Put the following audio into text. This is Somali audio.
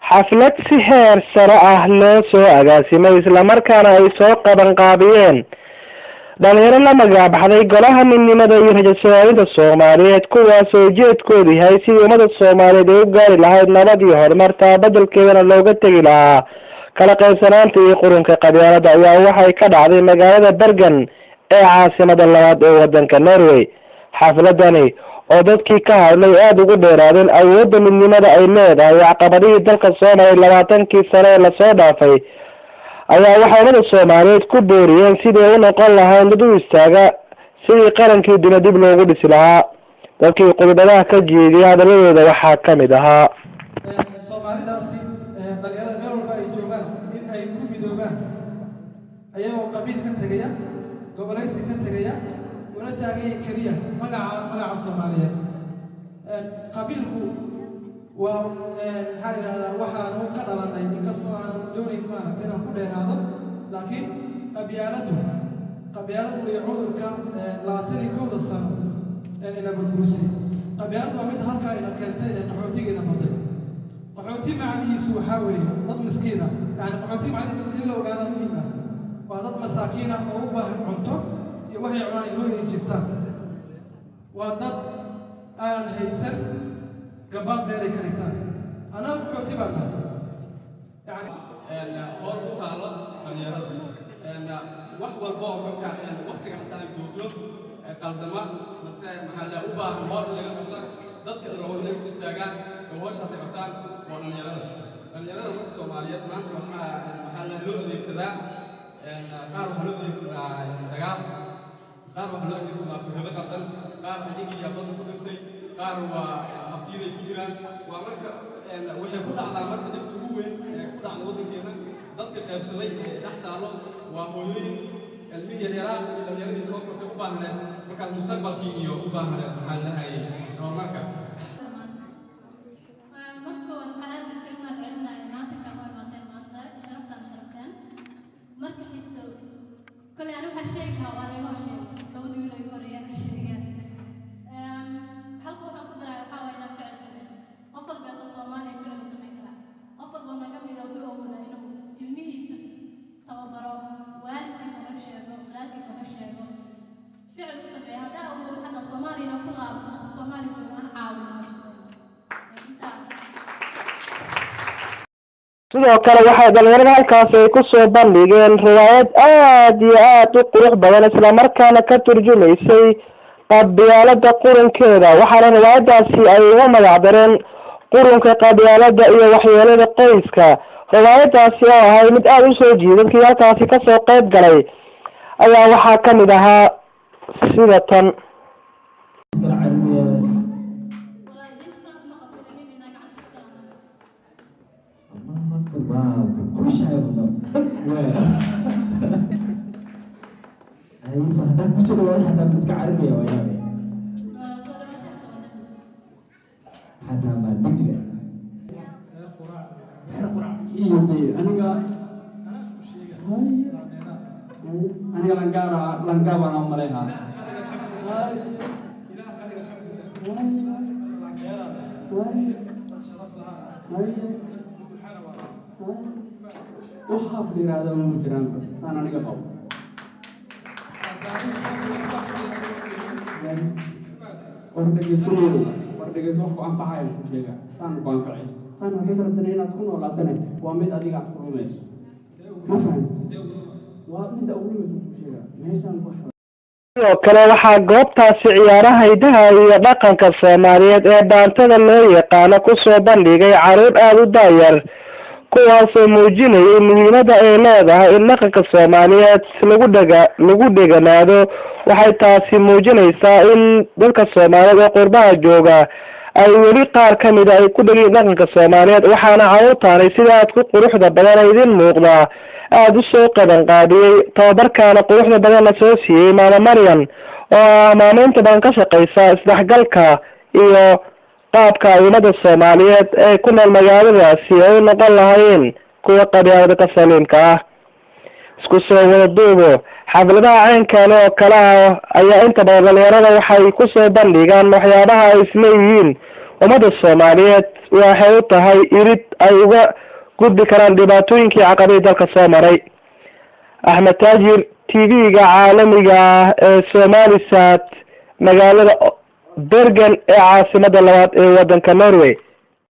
Xaflad si heer sare ah loo soo agaasimay, islamarkaana ay soo qaban qaabiyeen dhalinyaro la magacbaxday Golaha Midnimada iyo Rajo Sooaalinta Soomaaliyeed, kuwaasoo ujeedkoodu yahay sidii ummada Soomaaliyeed ay u gaari lahayd nabad iyo horumar, taa bedelkeedana looga tegi lahaa kala qaybsanaanta iyo qurunka qabyaalada, ayaa waxay ka dhacday magaalada Bergen ee caasimada labaad ee wadanka Norway. Xafladani oo dadkii ka hadlay aada ugu dheeraadeen awoodda midnimada ay leedahay, caqabadihii dalka soo maray 20kii sano ee lasoo dhaafay, ayaa waxay ummada Soomaaliyeed ku booriyeen sidii ay u noqon lahayn dad u istaaga sidii qarankii duna dib loogu dhisi lahaa. Dadkii khudbadaha ka jeediyay hadaladooda waxaa kamid ahaa: Soomaalidaasi dhalinyarada meel walba ay joogaan in ay ku midoobaan, ayagoo qabiil ka tegaya, gobolaysi ka tegaya, una taaganya keliya magaca Soomaaliyeed. Qabiilku waa, maxaa la yidhahdaa, waxaanu ka dhalanay, inkastoo aanan doonayn maaragta inaan ku dheeraado, laakiin qabyaaladu iyo cudurka 21da sano ee ina burburisay. Qabyaaladu waa mid halkaa ina keentay ee qaxootiga ina baday. Qaxooti macnihiisu waxaa weeye dad miskiin ah. Yani qaxooti macnihiisu in la ogaada muhiim ah, waa dad masaakiin ah oo u baahan cunto iyo waxay cunaan iyo hooy ay jiiftaan. Waa dad aanan haysan gabaad meel ay ka dhigtaan. Annaga qaxooti baan nahay yani. Hool ku taalo dhalinyarada wax walba oo marka waktiga xataa aan joogno qaldama mase maxaa la u baahan hool in laga qabta, dadka la rabo inay ku istaagaan oo howshaasi qabtaan waa dhalinyarada. Dhalinyarada marka Soomaaliyeed maanta waxaa la loo adeegsadaa, qaar waxaa loo adeegsadaa dagaal, qaar waxaa loo adeegsadaa fikrado qaldan, qaar ayagiiyaa badda ku dhintay, qaar waa xabsiyaday ku jiraan. Waa marka waxay ku dhacdaa marka dhibta ugu weyn ee ku dhacda waddankeena dadka qaybsaday ee dhex taalo waa hooyooyinkii ilmihii yaryaraa iyo dhalinyaradii soo kortay u baahneed markaas mustaqbalkii iyo u baahneed, maxaa la dhahayay, horumarka. Marka hore waxaan aad idinkaga mahad celinaya maanta kaa noo imaateen maanta, sharaftaan sharafteen. Marka xigto, koley ani waxaa sheegi lahaa waa laga hor sheegay, labadii wiil oo iga horreeyaan ka sheegeen. Halka waxaan ku daraya waxaa waaya inaan ficil sameyn. Qof walbeeto Soomaaliya ficil u samayn karaa. Qof walboo naga mida wuxuu awoodaa inuu ilmihiisa tababaro, waalidkiisa wax u sheego, walaalkiisa wax u sheego, ficil u sameeyo. Haddaa awoodin xataa Soomaaliya inaan ku laabno, dadka Soomaaliya jooga aan caawino, isku dayo intaa. Sidoo kale waxay dhalinyarada halkaasi ay kusoo bandhigeen riwaayad aada iyo aada u qurux badan, islamarkaana ka turjumaysay qabyaalada qurunkeeda. Waxaana riwaayadaasi ay ugu magacdareen Qurunka Qabyaalada iyo Waxyeelada Qoyska. Riwaayadaasi oo ahay mid aada usoo jiiday dadkii halkaasi kasoo qeyb galay ayaa waxaa kamid ahaa sida tan: Walaal, diinta islaamka ma qabtin nin inaa gacanta isku salaamo. Waa kushahay haddaan kusoo dhawaado xataa ma iska cararaya, waa yaabay. Walaal, soo dhawaasha xataa waa dambi. Xataa maa dembiga. Iyo dee aniga langaara langaabaan aan malaynaa. Ilaah ka dhiga, alxamdulilah, langeeraan dad sharaf lahaa buuxana waa. Wax haaf la yiraahda ma jiraan saan aniga qabo. War dhegeysanayo, war dhegeyso, wax ku anfacaya ku sheega saan ku anfacayso saan. Haddaad rabtana inaad ku noolaatana waa mid adiga aad ku lumayso, ma fahamti? Waa midda ugu lumaysa ku sheega meeshaan wax. Sidoo kale waxaa goobtaasi ciyaaraha hidaha iyo dhaqanka Soomaaliyeed ee dhaantada loo yaqaano kusoo bandhigay caruur aada u daayar, kuwaasoo muujinayay muhiimada ay leedahay in dhaqanka Soomaaliyeed lagu dhega lagu dheganaado. Waxay taasi muujinaysaa in dadka Soomaaliyeed ee qurbaha jooga ay weli qaar kamida ay ku dhegin dhaqanka Soomaaliyeed. Waxaana caruurtaani sida aad ku quruxda badan ee idin muuqdaa aada usoo qaban qaadiyey, tababarkaana quruxda badanna soo siiyey Maama Maryan oo ah maameynta badan ka shaqeysa isdhexgalka iyo qaabka ay ummada Soomaaliyeed ee ku nool magaaladaasi ay u noqon lahaayeen kuwa qabyaalada ka saliimka ah. Isku soo wada duubo, xafladaha caynkan oo kale ah ayaa inta badan dhalinyarada waxay kusoo bandhigaan waxyaabaha ay isleeyihiin Ummadda Soomaaliyeed waxay u tahay irid ay uga gudbi karaan dhibaatooyinkii caqabadii dalka soo maray. Axmed Taajir, TV-ga caalamiga ah ee Somalisat, magaalada Bergen ee caasimada labaad ee wadanka Norway.